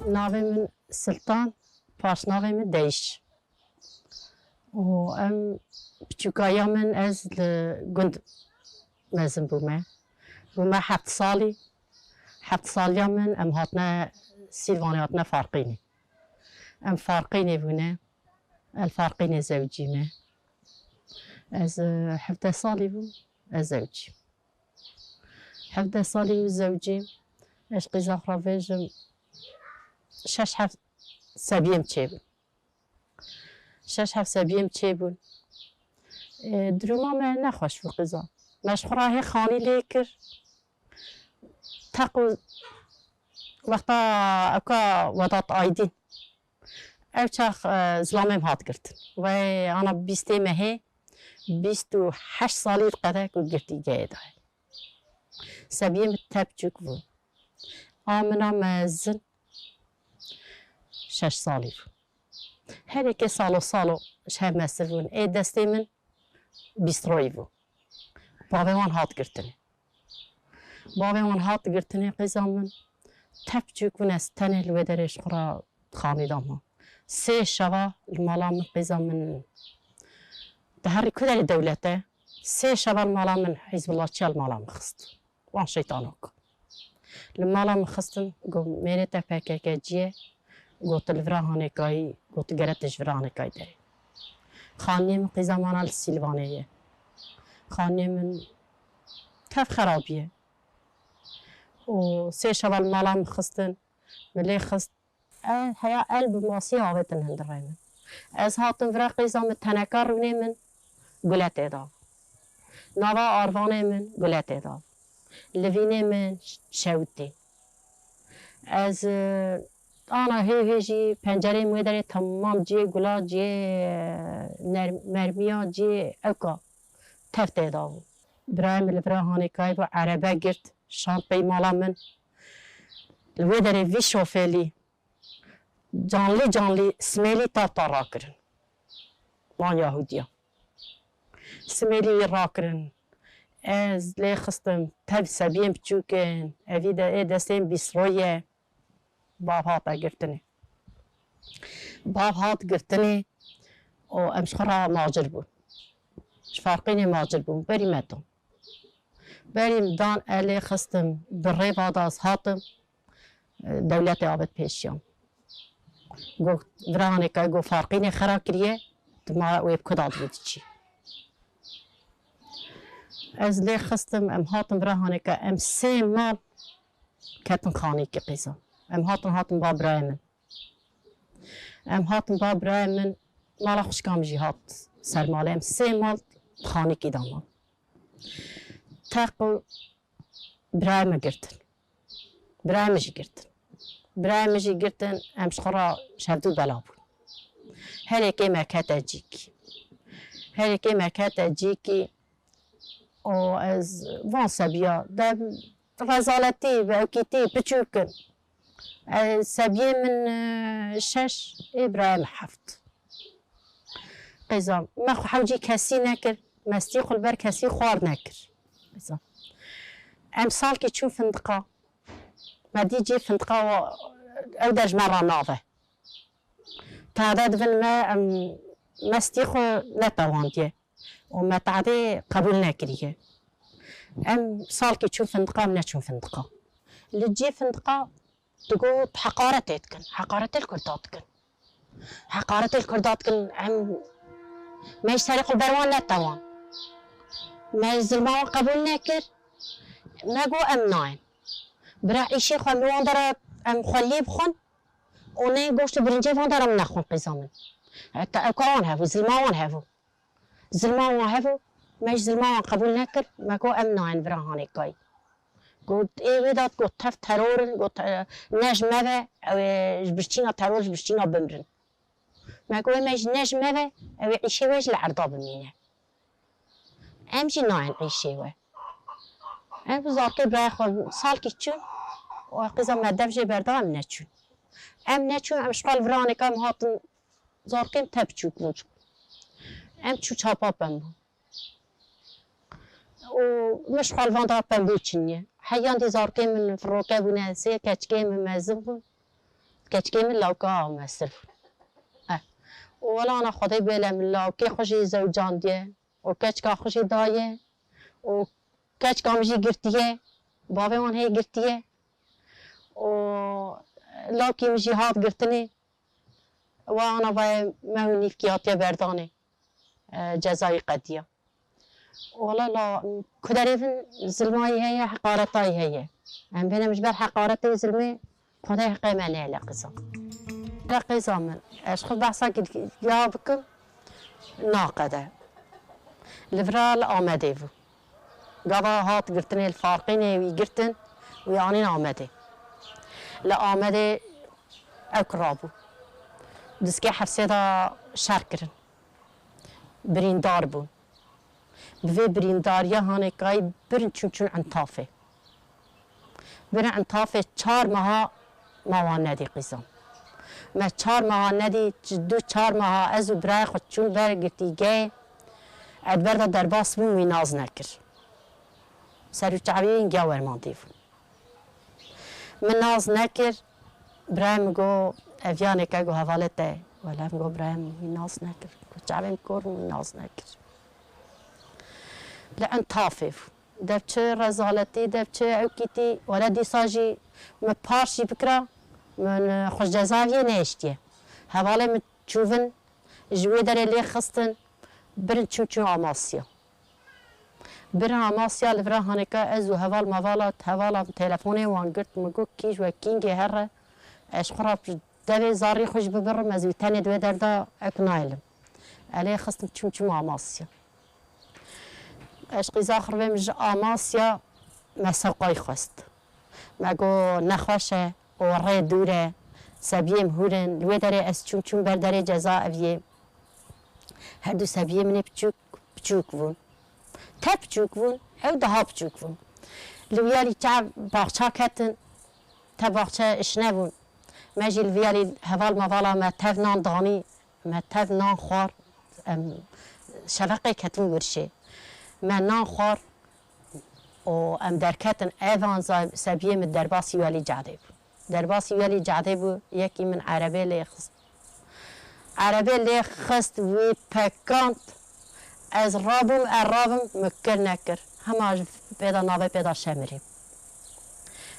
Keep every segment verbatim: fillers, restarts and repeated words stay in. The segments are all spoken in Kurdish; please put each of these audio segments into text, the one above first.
Navê min Siltan, paşnavê min Deyiş. Û em piçûkaya min ez li gund mezin bûme. Bûme heft salî. Heft saliya min em hatine Sîlvanê, hatine Farqînê. Em Farqînê bûne. El Farqînê zewicîme. Ez, e, hevdeh salî bûm, ez zewicîm. Hevdeh salî bû zewicîm. Ez qîza xwe vêjim, şeş heft sebiyê min çêbûn. Şeş heft sebiyê min çêbûn. E, duruma me nexweş bû qîza. Me ji xwe re hê xanî lê kir. Teq û wexta ewka Wedat Aydîn. Ew çax, e, zilamê min hat girtin. Wê ana bîstê mehê, bîst û heşt salî qede ku girtîgehê dayê. Sebiyê min tepçûk bû. A min a mezin şeş salî bû. Her yekê salo salo ji hev mestir bûn. Ê destê min bîst royî bû. Bavê wan hat girtinê. Bavê wan hat girtinê qîza min. Tepçûk bûn, ez tenê li wê derê ji xwe re xanî dama. Sê şeva li mala min qîza min di herî ku derê dewlet e. Sê şeva li mala min hîzbulahçiya li mala min xist. Wan şeytanok. Li mala min xistin, got, mêrê te P K K cî ye, got, li vira hanê kayî, got, gere tu ji vira hanê kayî derê. Xaniyê min qîza mana li Sîlvanê ye. Xaniyê min tev xerabî ye. Û sê şeva li mala min xistin, min lê xist. E, heya el bi masî avêtin hundirê min. Ez hatim vira qîza min teneka rûnê min gule tê da. Nava arvanê min gule tê da. Livînê min şewitî. Ez, e, ana hê hê jî pencereyê min wê derê temam cihê gula, cihê, e, ner-, mermiya, cihê ewka tev tê da bû. Birayê min li vira hanê kayî bû, erebe girt, şand pey mala min. Li wê derê vî şofêlî canlî canlî smêlî ta ta rakirin. Wan Yahûdiya. Smêlî wî rakirin. Ez lê xistim, tev sebiyên biçûk in. Evî de ê destên bîsroyê. Bav hate girtinê. Bav hat girtinê û em ji xwe re macir bûn. Ji Farqînê macir bûn. Berî me dan. Berî min dan, elê xistim, bi rê va da ez hatim, e, dewletê avêt pêşiya min. Got, vira hanê kayî, got, Farqînê xera kiriye, tu ma wê bi ku da divê diçî. Ez lê xistim, em hatin vira hanê kayî, em sê mal ketin xanîkî qîza. Em hatin, hatin ba birayê min. Em hatin ba birayê min, mala xwişka min jî hat ser malê. Em sê mal xanîkî da mal. Teq û birayê min girtin. Birayê min jî girtin. Birayê min jî girtin, em ji xwe re ji hevdû bela bûn. Her yekê me kete cîkî. Her yekê me kete cîkî. Û ez van sebiya de rezaletî, bi ewkîtî, piçûk in. E, sebiyê min, e, şeş, ê birayê min heft. Qêza, me xwe hewcî kesî nekir, mestî xwe li ber kesî xwar nekir. Qêza. Em salkî çûn findiqa. Me dî cê findiqa wa, ew der ji me re nave. Tade divin me, em mestî xwe netewandiye. Û me tadê qebûl nekiriye. Em salkî çûn findiqa, em neçûn findiqa. Li cê findiqa digot heqaretê dikin, heqaretê li Kurda dikin. Heqaretê li Kurda dikin, em me ji serê xwe ber wan netewan. Me zilma wan qebûl nekir, me got em nayên. Bira îşê xwe em li wan dera em xwe lê bixwin û neyên goşt û birincê van dera em nexwin qîza min. Heta ewka wan hebû, zilma wan hebû. Zilma wan hebû, me ji zilma wan qebûl nekir, me got, em nayên vira hanê kayî. Got, ê wê de got, tev teror in, got, e, ne ji me ve, ew ê ji birçîna teror, ji birçîna bimrin. Me got, ê me ji, ne ji me ve, ew ê îşê we ji li erda bimîne. Em jî nayên îşê we. Em zarokê birayê xwe salkî çûn, û qîza me dev jê berda, em neçûn. Em neçûn, em ji xwe li vira hanê kayî em hatin. Zarokên te biçûk bûn. Em çû çapa pembû. Û min ji xwe li van da pembû çiniye. Heyandî zarokên min firoke bûne, sê keçikê min mezin bûn. keçikê min lawka Mesir bûn. Eh. Û wela ana Xwedê bêle min lawkê xwe jî zewcandiye û keçika xwe jî daye û keçika min jî girtiye, bavê wan hê girtiye û lawkê min jî hat girtinê. Wa ana vayê me û nîvkî hatiye berdanê, e, cezayî qediya. Wala la ku derê vin zilmayî heye, heqaretayî heye. Em bêne ji ber heqaretê zilmê Xwedê heqê me nehêle qîza. Re qîza min, ez xwe behsa girtiya bikim, naqede. Li vira li Amedê bû. Gava hat girtinê li Farqînê wî girtin, wî anîn Amedê. Li Amedê ew kira bû. Diskê hefsê de şer kirin. Birîndar bûn. Bi vê birîndariya hanê kayî birin çûn çûn Entafê. Birin Entafê çar meha me wan nedî qîzan. Me çar meha nedî, çi du çar meha ez û birayê xwe çûn ber girtîgehê. Ez ber de derbas bûm, wî nas nekir. Ser û çavê wî giya wermandî bû. Min nas nekir. Birayê min got, ev yanê ke got hevalê te. Wele min got, birayê min wî nas nekir. Got, çavê min kor bû, wî nas nekir. Li Entafê bû. Dev çi rezaletî, dev çi ewkîtî. Wele dîsa jî min par jî bikira, min xwe ji cezaeviyê nehiştiye. Hevalê min çûvin, ji wê derê lê xistin, birin çûn çûn Amasya. Birin Amasya li vira hanêka ez û heval mevala, hevala min telefonê wan girt, min got, kî ji we kîngê here, ez xwe re devê zarî xwe ji bibirim, ez wî tenê di wê derda ek naylim. Elê xistim çûm çûm Amasya. Ez qîza xirvêm ji Amasya me sewqayî xwest. Me got, nexweş e û rê dûr e, sebiyê min hûr in. Li wê derê ez çûm çûm ber derê cezaeviyê. Her du sebiyê min ê piçûk, piçûk bûn. Te piçûk bûn, ew daha piçûk bûn. Li wiyalî çav baxça ketin, te baxçe işne bûn. Me jî li viyalî heval mevala me tev nan danî, me tev nan xwar, em şeveqê ketin wirşê. Me nan xwar û em derketin. Evan za-, sebiyê min derbasî welî cadê bû. Derbasî welî cadê bû, yekî min erebê lê xist. Erebê lê xist, wî pekand. Ez rabûm, e rabim, min kir nekir. Hema ji pê de navê pê de şemirîm.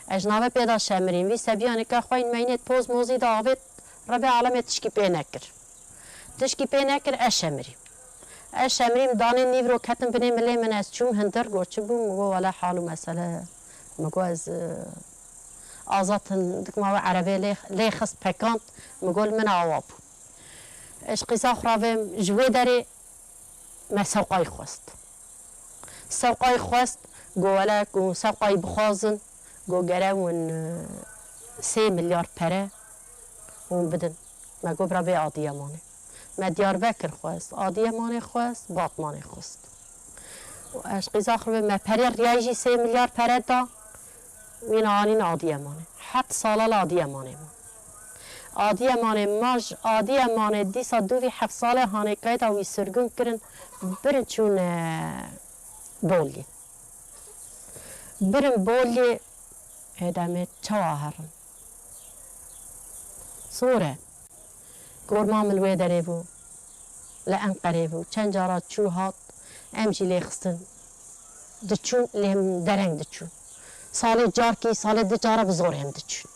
Ez ji navê pê de şemirîm. Vî sebiyanê ke xweyîn meynêt poz mozî de avêt, Rebê alemê tişkî pê nekir. Tişkî pê nekir, ez şemirîm. Ez şemirîm, danê nîvro ketim binê milê min, ez çûm hindir, got, çi bû? Min got, wele hal û mesele. Min got, ez, e, azad hin, dikma we erebê lê, lê xist pekand, min got, li min awa bû. Ez qîza xwe ravêm, ji wê derê me sewqayî xwest. Sewqayî xwest, got, wele ku sewqayî bixwazin, got, gere hûn, e, sê milyar pere hûn bidin. Me got, bira bê Adiyemanê. Me Diyarbekir xwest, Adiyemanê xwest, Batmanê xwest. Û ez qîza xwe me perê riyayî jî sê milyar pere da. Wîna anîn Adiyemanê. Heft sala li Adiyemanê bû. Adiyemanê ma ji Adiyemanê dîsa dûvî heft salê hanêkayê da wî sirgûn kirin, birin çûne Bolyê. Birin Bolyê, ê demê çawa herin? Zor e. Gorma min li wê derê bû, li Enqerê bû. Çend cara çû hat, em jî lê xistin. Diçûn, lê em dereng diçûn. Salê carkî, salê du cara bi zorê em diçûn.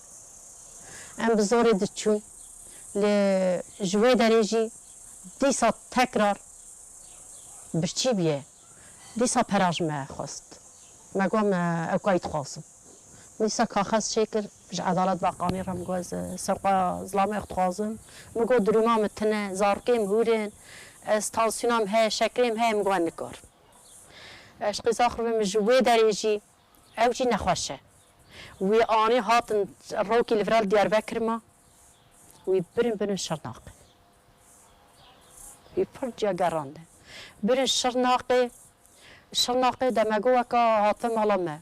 Em bi zorê diçûn. Lê ji wê derê jî dîsa tekrar birçî bûye. Dîsa pera ji me xwest. Me got, me ew kayî dixwazim. Dîsa kaxez çêkir, ji edalet ve qanî re min got, ez sewqa zilamê xwe dixwazim. Min got, durûma min tune, zarokê min hûr in, ez tansiyona min heye, şekerê min heye, min got, ez nikarim. Ez qîza xwe min ji wê derê jî, ew jî nexweş e. Wî anî hatin rokî li vira li Diyarbekir ma, wî birin birin Şirnaqê. Wî pir ciya gerande. Birin Şirnaqê, Şirnaqê de me got weka hate mala me.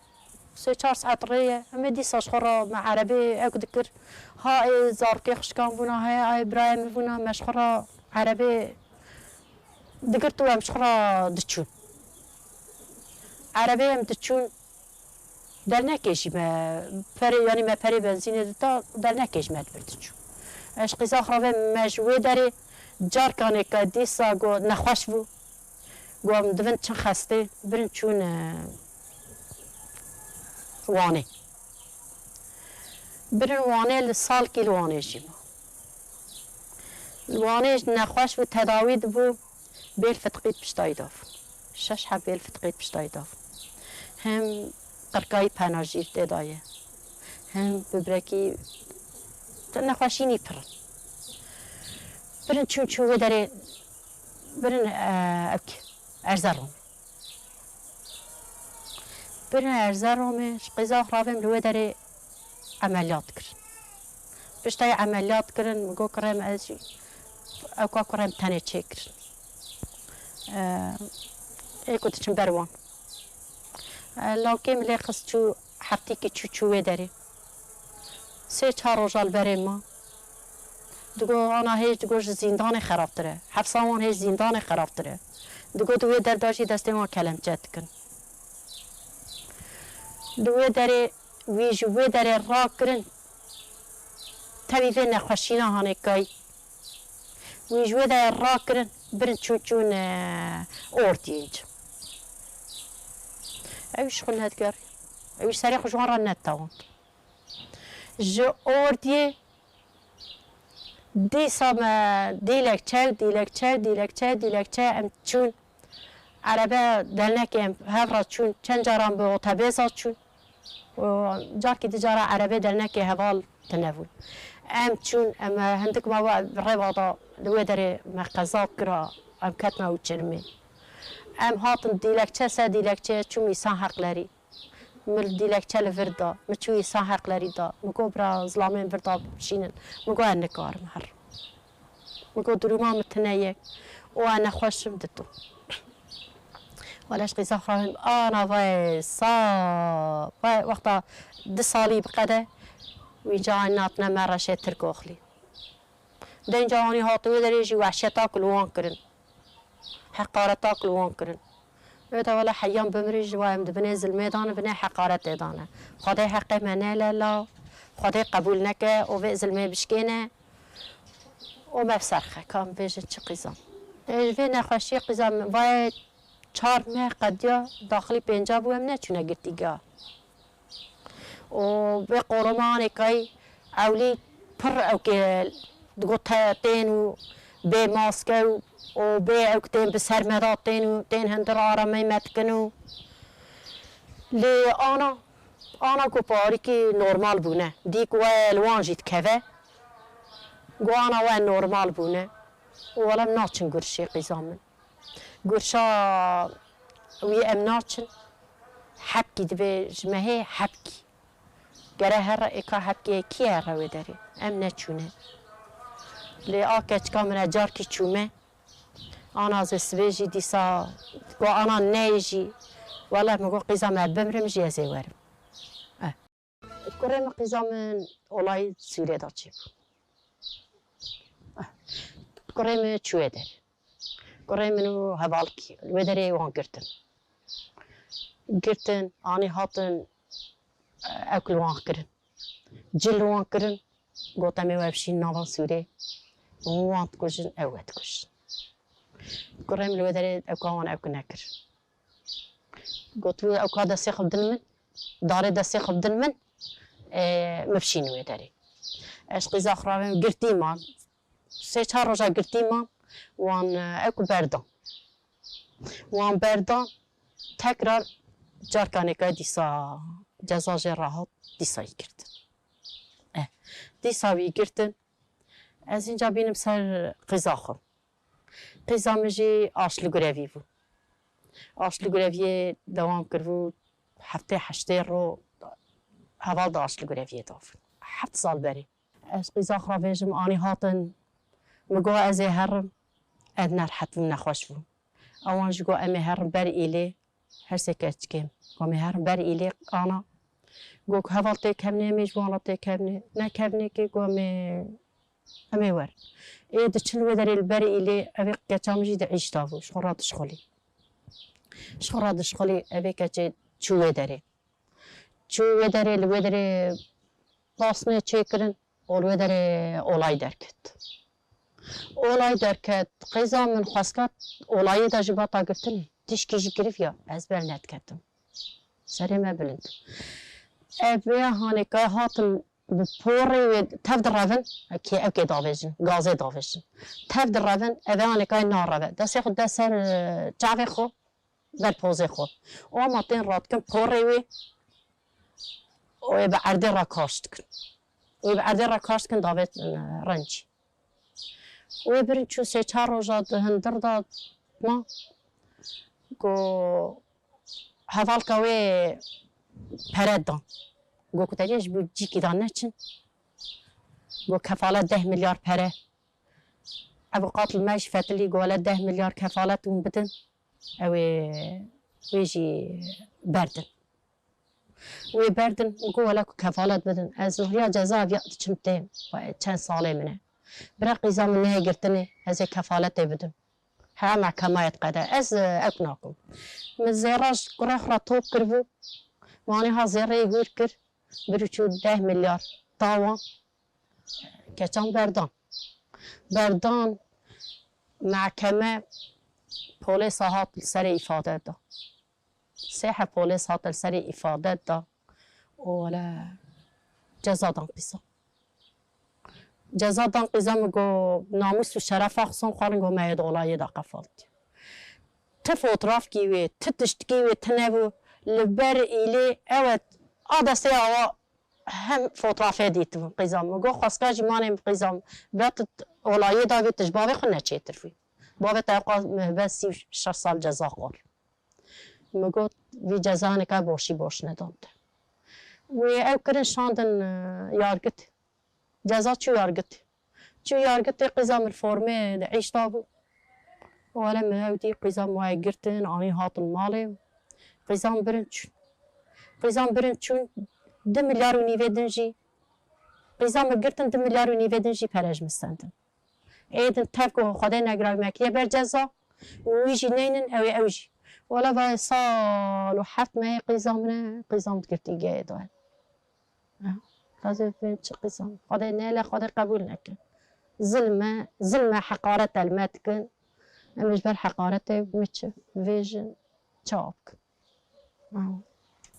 Sê çar saet rê ye. Em ê dîsa ji xwe re me erebê ew dikir. Ha ê zarokê xişkan bûna, ha ê birayê min bûna, me ji xwe re erebê digirt û em ji xwe re diçûn. Erebê em diçûn. Dernekê jî me perê, yanî me perê benzînê dida, dernekê jî me di vir diçû. Ez qîza xwe ve me ji wê derê carkanê ke dîsa got nexweş bû. Got em divin çin xestê, birin çûn, e, Wanê. Birin Wanê, li salkî li Wanê jî ma. Li Wanê jî nexweş bû, tedawî dibû. Bêl fitqî piştayî dav. Şeş heb bêl fitqî piştayî dav. Hem qirkayî pena jî tê daye. Hem bibrekî, nexweşînî pir in. Birin çûn çûn wê derê, birin, e, ewk, Erzerom. Birin Erzeromê, ji qîza xwe re vêm li wê derê emeliyat kirin. Piştayî emeliyat kirin, min got kurê min ez jî ewka kurê min tenê çêkirin. Ê ku diçin ber wan. Lawkê min lê xist çû, heftîkî çû çû wê derê. Sê çar roja li berê ma. Digo ana hêj, digo ji zîndanê xerabtir e. Hefsa wan hêj zîndanê xerabtir e. Digo di wê derda jî destê wan kelemçe dikin. Di wê derê, wî ji wê derê rakirin. Tevî vê nexweşîna hanê kayî. Wî ji wê derê rakirin, birin çûn çûn, e, Ordiyê. Ew ji xwe nedigerî. Ew ji serê xwe ji wan re netewand. Ji Ordiyê dîsa me dîlek çew, dîlek çew, dîlek çew, dîlek çew em çûn. Erebe dernekê em hev re çûn. Çend caran bi otobêsa çûn. Û carkî di cara erebê dernekê heval tune bûn. Em çûn, em, e, hindik ma we rêva da li wê derê me qeza kira, em ketna û çirmê. Em hatin dîlekçe ser dîlekçe çûm Îsan Heqlerî. Min dîlekçe li vir da, min çû Îsan Heqlerî da. Min got bira zilamên vir da bişînin. Min got ez nikarim herim. Min got durûma min tune ye û ez nexweş im ditu. Wele ji qîza xwe re ana vay sa, vay wexta du salî bi qede wî ca hatine me reşê Tirkoxlî. Dênca anî hate wê derê jî wehşeta ku li wan kirin. Heqareta ku li wan kirin. Wê de wele heyan bimirin ji wa em di binê zilmê de ne, binê heqaretê de ne. Xwedê heqê me nêle law, Xwedê qebûl neke û vê zilmê bişkêne û me bi ser xe, ka em bêjin çi qîzan. Ê, ji vê nexweşiyê qîza min vayê çar meh qediya daxilî pênca bû, em neçûne girtîgeha. Û vê qoromanê kayî ewlî pir ewkê digot te-, tên û bê maske û, û bê ewk tên bi ser me da tên û tên hindir aramey me dikin û lê ana, ana ku parîkî normal bûne. Dî ku we li wan jî dikeve. Ku ana we normal bûne. Û wele em naçin gurşê qîza min. Gurşa wî em naçin. Hepkî divê ji me hê hepkî. Gere here êka hepkê kî here wê derê. Em neçûne. Lê a keçika min e carkî çûme. Ana zê sibê jî dîsa got ana neyê jî. Wele min got qîza me bimrim jî ez ê werim. Eh. Kurê min qîza min olayî Sûriyê de çêbû. Kurê min çû wê derê. Kurê min û hevalkî li wê derê wan girtin. Girtin, anî hatin, ewk li wan kirin. Cil li wan kirin, got em ê we bişînin nava Sûrê. Hûn wan dikujin, ew we dikujin. Kurê min li wê derê ewka wan ewk nekir. Got, "Wî ewka destê xwe bidin min, darê destê xwe bidin min, ê, min bişînin wê derê." Ez qîza xwe ravêm, girtî man. Sê çar roja girtî man, wan, e, ewk berdan. Wan berdan, tekrar carkanêka dîsa ceza jê re hat, dîsa yî girtin. Eh, dîsa wî girtin. Ez înca bînim ser qîza xwe. Qîza min jî aşlî grevî bû. Aşlî greviyê dewam kiribû, heftê heştê ro heval di aşlî greviyê de bûn. Heft sal berê. Ez qîza xwe vêjim, anî hatin, min got ez ê herim, ez nerhet bûm, nexweş bûm. Ewan jî got em ê herin ber îlê, her sê keçikên. Got em ê herin ber îlê ana. Got ku heval têkevnê, em ê ji wan re têkevnê. Nekevnê kê, got em ê Em ê werin. Ê diçin wê derê li ber îlê, ev ê keça min jî di îşta bû, ji xwe re dişxulî. Ji xwe re dişxulî, ev ê keçê çû wê derê. Çû wê derê, li wê derê basnê çêkirin. Ol wê derê olay derket. Olay derket, qîza min xwestka olayê de ji bata girtinê. Tişkî jî kiriviya, ez ber nediketim. Serê me bilind. Ev vê hanêka hatin bi porê wê tev direvin, kê ew kê davêjin, gazê davêjin. Tev direvin, ev ê hanêka nare ve. Destê xwe de ser, e, çavê xwe, ber pozê xwe. Û hema tên radikin porê wê, û ê bi erdê re kaş dikin. Wê bi erdê re kaş dikin, davêtin, e, rincî. Wê birin çû sê çar roja di hundir de ma. Go hevalka wê pere dan. Go ku tenê ji bo cîkî de neçin. Go kefalet deh milyar pere. Evûqat li me jî fetilî, go wele deh milyar kefalet hûn bidin. Ew ê wê jî berdin. Wê berdin, min got, wele ku kefalet bidin. Ez ji riya ceza eviya diçim têm. Çend salê min e. Bira qîza min neyê girtinê, ez ê kefaletê bidim. Heye mehkemaya diqede. Ez, e, ew nakim. Min zêra ji kurê xwe re top kiribû. Min anî ha zêreyê hûr kir. Bir û çû deh milyar tawa. Keçan berdan. Berdan mehkeme polêsa hat li serê îfade da. Sê heb polês hat li serê îfade da û wele ceza dan qîza. Ceza dan qîza, min got, namûs û şerefa xwe son xwarin, got, me yê di olayê de qefaltiye. Ti fotrafkî wê, ti tiştkî wê tine bû, li ber îlê ew e, a destê awa hem fotrafê dîtibû qîza min. Min got, xweska jî manê min qîza min. Bira tu olayê de bê, tu ji bavê xwe neçêtir bû. Bavê te ewqa mihbet sî û şeş sal ceza xwar. Min got, vî cezaneke boşî boş nedan te. Wê ew kirin şandin, e, yargit. Ceza çû yargitê. Çû yargitê, qîza min formê di îşta bû. Wele min ew dî qîza min wayê girtin, anî hatin malê. Qîza min birin çûn. Qîza min birin çûn, du milyar û nîvê din jî. Qîza min girtin, du milyar û nîvê din jî pere ji min sendin. Ê din tev ku Xwedê negiray me kiriye ber ceza û wî jî neynin ew ê ew jî. Wele vayê sal û heft mehê qîza min e, qîza min digirtî geyê daye. Qezê vê çi qîza min. Xwedê nele, Xwedê qebûl neke. Zilm e, zilm e, heqaret e li me dikin. Em ji ber heqaretê mi çi vêjin, çawa bikin?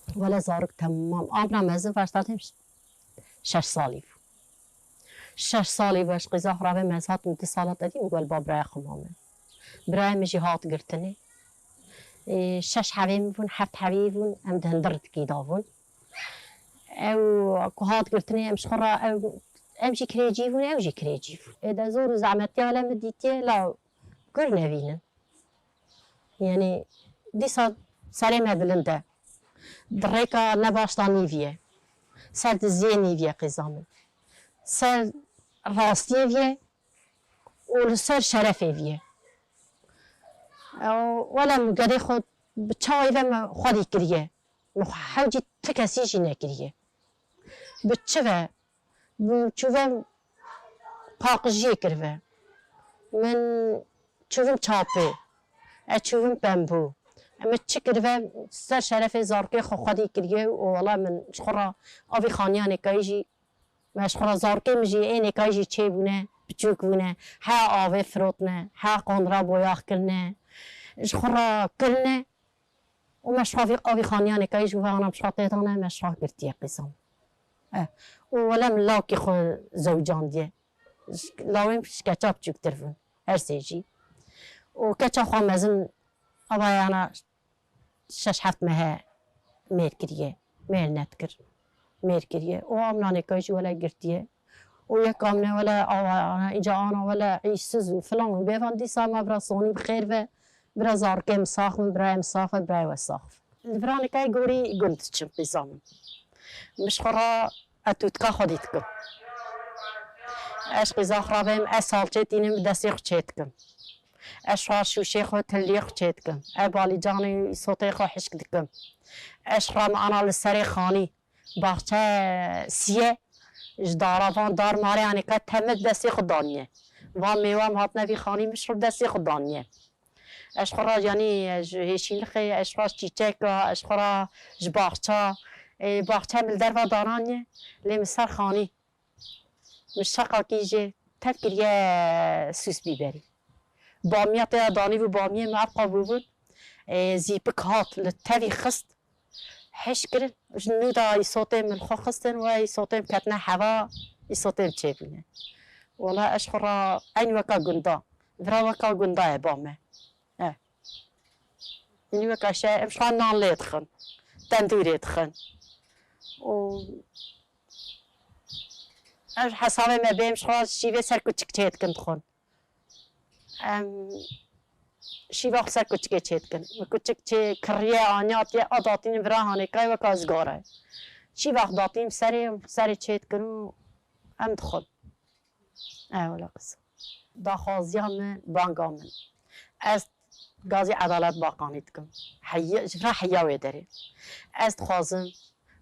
Wele zarok temam. Amra mezin veştartêm şeş salî bû. Şeş salî bû, ez qîza xwe re vêm, ez hatim du sala te dî, min got, ba biraya xwe mame. Birayê min jî hat girtinê. Ê, şeş hevê min bûn, heft hevî bûn, em di hundir dikî da bûn. Ew ku hat girtinê, em ji xwe re, ew, em jî kirêcî bûn, ew jî kirêcî bûn. Ê de zor û zehmetiya wele min dîtiye, la gur nevînin. Yanî dîsa serê me bilind e. Di rêka nebaş de nîviye. Ser diziyê nîviye qîza min. Ser rastiyê viye û li ser şerefê viye. Ew, wele min gedê xwe bi çavê ve min xwedî kiriye. Min xwe hewcî ti kesî jî nekiriye. Bi çi ve? Min çûve paqijiyê kirive. Min çûvim çapê. Ez çûvim pembû. Min çi kirive, ser şerefê zarokê xwe xwedî kiriye û wela min ji xwe re avî xaniya nêkayî jî, me ji xwe re zarokê min jî ê nêkayî jî çêbûne, piçûk bûne. Heya avê firotine, heya qandira boyax kirine. Ji xwe re kirine. Û me şixwe vî, avî xaniyanê kayî ji we ana şixwe tê dane, me şixwe girtiye qîzan. Eh, û wele min lawkî xwe zewcandiye. Lawên ji keça biçûktir bûn, her sê jî. Û keça xwe mezin, ava ye ana şeş heft mehe mêr kiriye, mêr nedikir. Mêr kiriye. Û amnanê kayî jî wele girtiye. Û yek amne wele awa, ana, înca ana wele îşsiz û filan û bêvan dîsa me bira sonî bi xêr ve, bira zarokê min sax bin, birayê min sax be, birayê we sax be. Li viranê kay gorî gund diçim qîza min. Min ji xwe re etûdika xwedî dikim. Ez qîza xwe re vêm, ez salçê tînim, bi destê xwe çê dikim. Ez xwe şûşê xwe, tiliyê xwe çê dikim. Ez balîcanê îsotê xwe hişk dikim. Ez xwe re min ana li serê xanî. Baxçe siye ji dara van dar mare anêka teme destê xwe daniye. Van mêwa em hatine vî xanî min ji xwe destê xwe daniye. Ez xwe re yanî ji hêşînlixê, ez xwe re ji çîçeka, ez xwe re ji baxça, ê, baxçe min li derva dananiye, lê min ser xanî. Min şeqakî jê tev kiriye sûs bîberî. Bamiya te ya danî bû, bamiyê me ev qal bûbûn. Ê, zîpik hat li tevî xist. Heş kirin. Ji nû de îsotê min xwe xistin we îsotê min ketine heva, îsotê min çêbûne. Wela ez ji xwe re eyn weka gunda. Vira weka gunda ye ba me. He. Hînî weka şe em ji xwe nan lê dixin. Tendûrê dixin. Û em ji hesabê me bêm ji xwe şîvê ser kuçik çê dikin dixwin. Em şîva xwe ser kuçikê çê dikin. Min kuçik çê kiriye, aniya tiye, a datînin vira hanêkayê weka zigara ye. Şîva xwe datîn serê, serê çê dikin û em dixwin. Ew wela qisa. Daxwaziya min, banga min. Ez gazî edalet baqanî dikim. Heya, ji vira heya wê derê. Ez dixwazim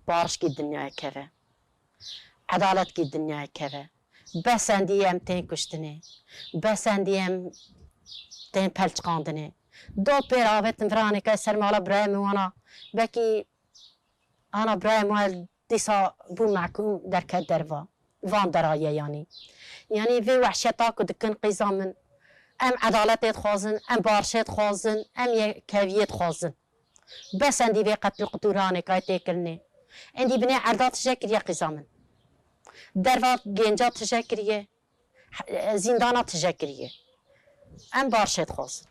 barişkî dinyayê keve. Edaletkî dinyayê keve. Besendî em tên kuştinê. Besendî em tên pelçiqandinê. Do pêr avêtin vira hanêkayê ser mala birayê min wana. Belkî ana birayê min dîsa bû mehkûm derket derva. Van dera ye yanî. Yanî vê wehşeta ku dikin qîza min. Em edaletê dixwazin, em barişê dixwazin, em yekeviyê dixwazin. Bes endî vê qetil qutûranê kay têkirinê. Endî binê erda tije kiriye qîza min. Derva gênca tije kiriye. He-, zîndana tije kiriye. Em barişê dixwazin.